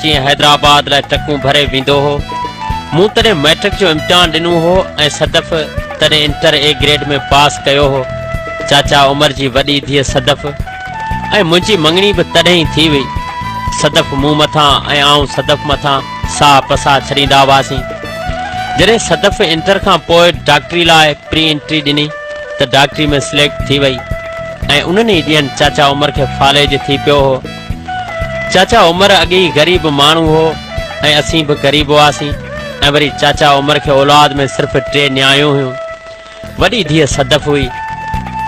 ڪراچي ۽ حيدرآباد لاء ٽرڪون ڀري ويندو هو. مون تڏهن مئٽرڪ جو امتحان ڏنو هو ۽ صدف تڏهن انٽر اي گريڊ ۾ پاس ڪيو هو. چاچا عمر جي وڏي ڌيء صدف ۽ منهنجي مڱڻي به تڏهن ئي ٿي هئي. صدف مون مٿان ۽ آئون صدف مٿان ساهه پساهه ڇڏيندا هئاسين. جڏهن صدف انٽر کان پوء ڊاڪٽري لاء پري انٽري ڏني ته ڊاڪٽري ۾ سليڪٽ ٿي وئي ۽ انهن ئي ڏينهن چاچا عمر کي فالج ٿي پيو هو. چاچا عمر اڳي ئي غريب ماڻهو هو ۽ اسين به غريب هئاسين ۽ وري چاچا عمر کي اولاد ۾ صرف ٽي نياڻيون هيون. وڏي ڌيء صدف هئي.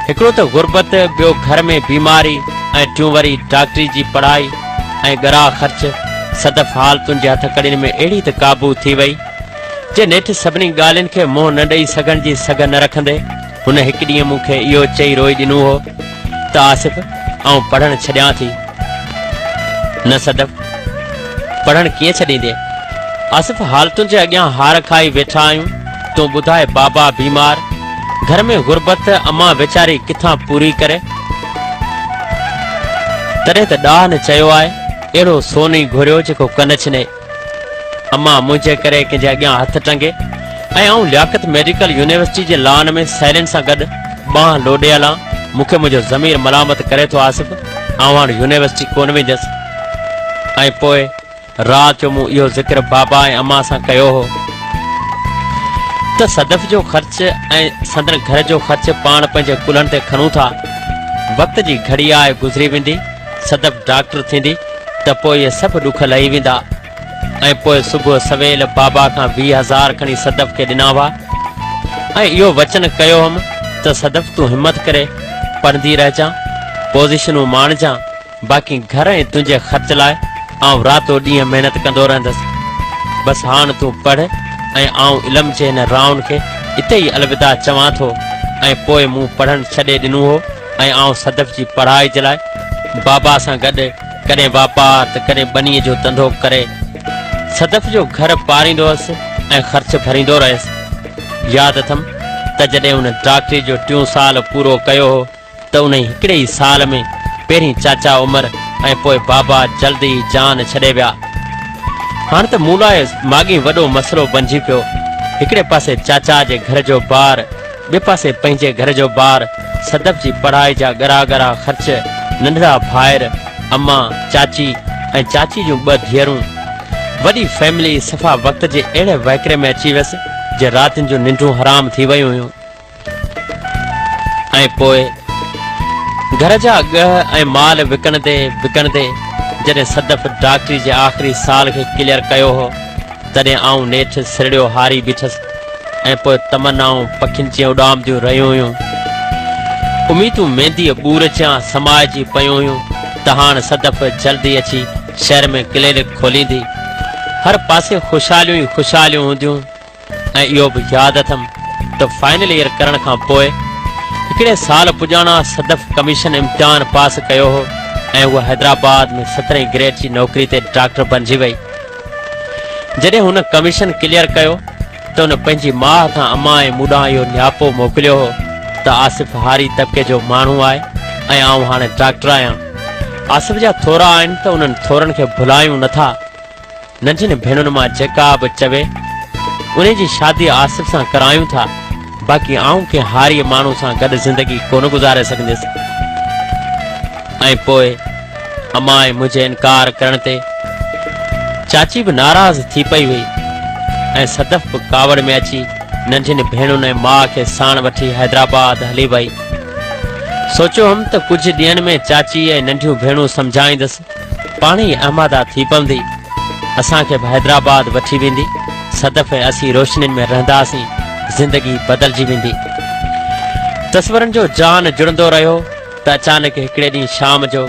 هڪڙو ته غربت، ٻيو گهر ۾ بيماري ۽ ٽيون وري ڊاڪٽري جي پڙهائي ۽ ڳرا خرچ. صدف حالتن جي هٿڪڙين ۾ اهڙي ته قابو ٿي وئي، جي نيٺ سڀني ڳالهين کي منهن نه ڏئي سگهڻ جي سگهه نه رکندي، هن هڪ ڏينهن مون کي اهو چئي روئي ڏنو هو ته آصف آئون پڙهڻ ڇڏيان ٿي. نه صدف، پڙهڻ ڪيئن ڇڏيندين؟ آصف حالتن جي اڳيان هار کائي ويٺا آهيون، تون ٻڌاء بابا بيمار، گهر ۾ غربت، امان ويچاري ڪٿان پوري ڪري؟ تڏهن ته ڏاهن چيو آهي، اهڙو سون ئي گهريو جيڪو ڪن ڇني. امان منهنجي ڪري ڪنهن جي اڳيان هٿ ٽنگي ۽ آئون لياقت ميڊيڪل يونيورسٽي جي لان ۾ سهيلين سان گڏ ٻانهن لوڏي هلان، مون کي منهنجو ضمير ملامت ڪري ٿو آصف، آئون هاڻ يونيورسٽي ڪونه وينديس. ۽ پوء رات جو مون اهو ذڪر بابا ۽ امان سان ڪيو هو ته صدف جو خرچ ۽ سندن گهر جو خرچ پاڻ پنهنجي ڪلهن تي کڻون ٿا، وقت جي گهڙي آهي گذري ويندي. صدف ڊاڪٽر ٿيندي ته پوء اهي سڀ ڏک لهي ويندا ۽ پوء صبح سويل بابا کان 20 هزار کڻي صدف کي ڏنا هئا ۽ اهو وچن ڪيو هئم ته صدف تون همت ڪري پڙهندي رهجان، پوزيشنون ماڻجان، باقي گهر ۽ تنهنجي خرچ لاء آئون راتو ڏينهن محنت ڪندو رهندس. بس هاڻ تون پڙهه ۽ آئون علم جي هن راهن کي اتي ئي الوداع چوان ٿو ۽ پوء مون پڙهڻ ڇڏي ڏنو هو. ۽ آئون صدف جي پڙهائي جي لاء بابا سان گڏ ڪڏهن واپار ته ڪڏهن ٻنيء جو ڌنڌو ڪري صدف جو گهر پاريندو هئس ۽ خرچ ڀريندو رهيس. ياد اٿم ته جڏهن هن ڊاڪٽري جو ٽيون سال پورو ڪيو هو ته انهي هڪڙي ئي سال ۾ پهرين چاچا عمر ۽ پوء بابا جلد ئي جان ڇڏي ويا. هاڻ ته مون لاء ماڳهين وڏو مسئلو بنجي پيو. هڪڙي پاسي چاچا جي گهر جو بار، ٻئي پاسي پنهنجي گهر جو بار، صدف جي پڙهائي جا ڳرا ڳرا خرچ، ننڍڙا ڀائر، امان، چاچي ۽ چاچي جون ٻه ڌيئرون. وڏي فيملي، صفا وقت جي اهڙي وهڪري ۾ اچي ويس جي راتين جون ننڊون حرام ٿي ويون هيون. ۽ پوء گهر جا ڳهه ۽ مال وڪڻندي وڪڻندي جڏهن صدف ڊاڪٽري جي آخري سال کي ڪليئر ڪيو هو، تڏهن آئون نيٺ سرڙيو هاري بيٺس ۽ پوء تمنائون پکين جيان اڏامنديون رهيون هيون. اميدون مينديء ٻور جيان سمائجي پيون هيون ته هاڻ صدف جلد ئي اچي شهر ۾ ڪلينڪ کوليندي. هر پاسي خوشحاليون ئي خوشحاليون هونديون ۽ اهو به ياد اٿم ته فائنل ايئر ڪرڻ کان پوء هڪڙي سال پڄاڻا صدف ڪميشن امتحان پاس ڪيو هو ۽ هوء حيدرآباد ۾ سترهين گريڊ جي نوڪري تي ڊاڪٽر بنجي وئي. جڏهن هن ڪميشن ڪليئر ڪيو ته هن پنهنجي ماء هٿان امان ۽ مون ڏانهن اهو نياپو موڪليو هو ته آصف هاري طبقي جو ماڻهو آهي ۽ آئون هاڻي ڊاڪٽر آهيان. آصف جا ٿورا آهن ته انهن ٿورن کي ڀلايون نه ٿا. ننڍين ڀيڻن مان جيڪا به چوي انهي جي شادي آصف سان ڪرايون ٿا، باقي آئون ڪنهن هاريء ماڻهو سان گڏ زندگي ڪونه گذاري سگهنديس. ۽ پوء امان ۽ منهنجي انڪار ڪرڻ تي چاچي به ناراض ٿي پئي هئي ۽ صدف به ڪاوڙ ۾ اچي ننڍين ڀيڻن ۽ ماء کي ساڻ وٺي حيدرآباد هلي وئي. سوچيو هئم ته ڪجهه ڏينهن ۾ چاچي ۽ ننڍيون ڀيڻون سمجهائيندس، پاڻ ئي آماده ٿي پوندي. اسان کي به حيدرآباد وٺي ويندي. صدف ۽ اسين روشنين ۾ رهنداسين. زندگي بدلجي ويندي. تصورن جو جهان جڙندو رهيو. ته اچانڪ هڪڙي ڏينهن شام جو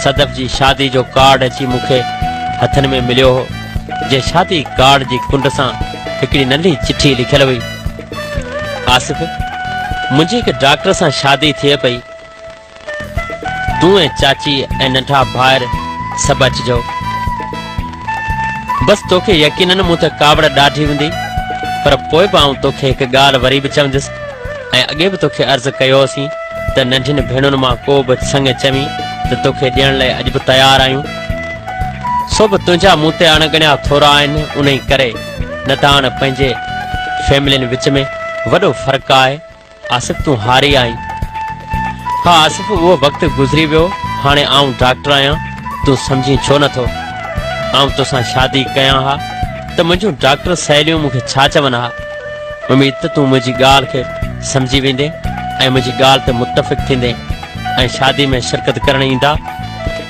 صدف جي شادي جو ڪارڊ اچي مون کي هٿن ۾ مليو هو، جنهن شادي ڪارڊ جي ڪنڊ سان هڪڙي ننڍي چٺي لکيل هئي. آصف، منهنجي هڪ ڊاڪٽر سان شادي ٿئي پئي. تون ۽ چاچي ۽ ننڍا ڀائر سڀ اچجو. بس توکي يقينن مون تي ڪاوڙ ڏاڍي هوندي، پر پوء به آئون توکي هڪ ڳالهه وري به چوندس ۽ اڳي به توکي عرض ڪيو هوسين ته ننڍين ڀيڻن مان ڪو به سڱ چوين ته توکي ڏيڻ لئه اڄ به تيار آهيون. سو به تنهنجا مون تي اڻ ڳڻيا ٿورا آهن انهي ڪري نه ته هاڻ پنهنجي فيملين وچ ۾ وڏو فرق آهي. آصف تون هاري آهين. ها آصف اهو وقت گذري ويو هاڻي آئون ڊاڪٽر آهيان تون سمجهين ڇو نه ٿو. آئون توسان شادي ڪيان ها ته منهنجون ڊاڪٽر سهيليون مون کي ڇا چون ها. اميد ته تون منهنجي ڳالهه کي سمجهي ويندين ۽ منهنجي ڳالهه تي متفق ٿيندين ۽ شادي ۾ شرڪت ڪرڻ ايندا.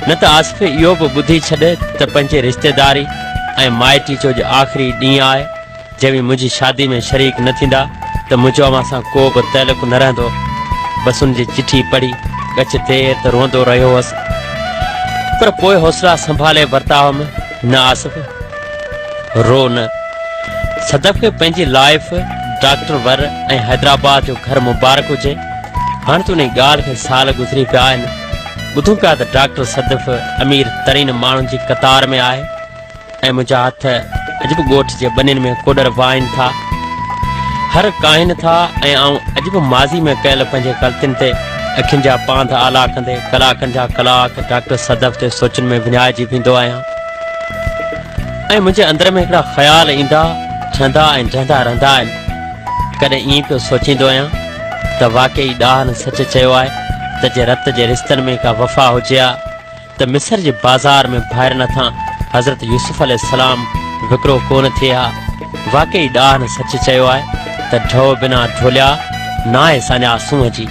نه ته آصف اهو به ٻڌي ڇڏ ته پنهنجي رشتيداري ۽ مائٽي جو اڄ آخري ڏينهن آهي. جي اوهين منهنجي شادي ۾ شريڪ نه ٿيندا ته منهنجو اوهان سان ڪو به تعلق نه رهندو. بس ان جي چٺي پڙهي ڳچ دير ته روئندو رهيو هوس. پر پوء حوصلا سنڀالي ورتا هئم، نه آصف! رو نه. صدف کي پنهنجي لائيف، ڊاڪٽر ور ۽ حيدرآباد جو گهر مبارڪ هجي. هاڻ ته انهي ڳالهه کي سال گذري پيا آهن. ٻڌون پيا ته ڊاڪٽر صدف امير ترين ماڻهن جي قطار ۾ آهي. ۽ منهنجا هٿ اڄ به ڳوٺ جي ٻنين ۾ ڪوڏر وهائين ٿا، هر ڪاهين ٿا ۽ آئون اڄ به ماضي ۾ ڪيل پنهنجي غلطين تي اکين جا پانڌ آلا ڪندي ڪلاڪن جا ڪلاڪ ڊاڪٽر صدف تي سوچن ۾ وڃائجي ويندو آهيان ۽ منهنجي اندر ۾ هڪڙا خيال ايندا ٺهندا ۽ ڊهندا رهندا آهن. ڪڏهن ائين پيو سوچيندو آهيان ته واقعي ڏاهن سچ چيو آهي ته جي رت جي رشتن ۾ ڪا وفا هجي ها ته مصر جي بازار ۾ ڀائرن هٿان حضرت يوسف عليه السلام وڪرو ڪونه ٿئي ها. واقعي ڏاهن سچ چيو آهي ته ڍؤ بنا ڍوليا ناهي ساڃاهه سونهن جي.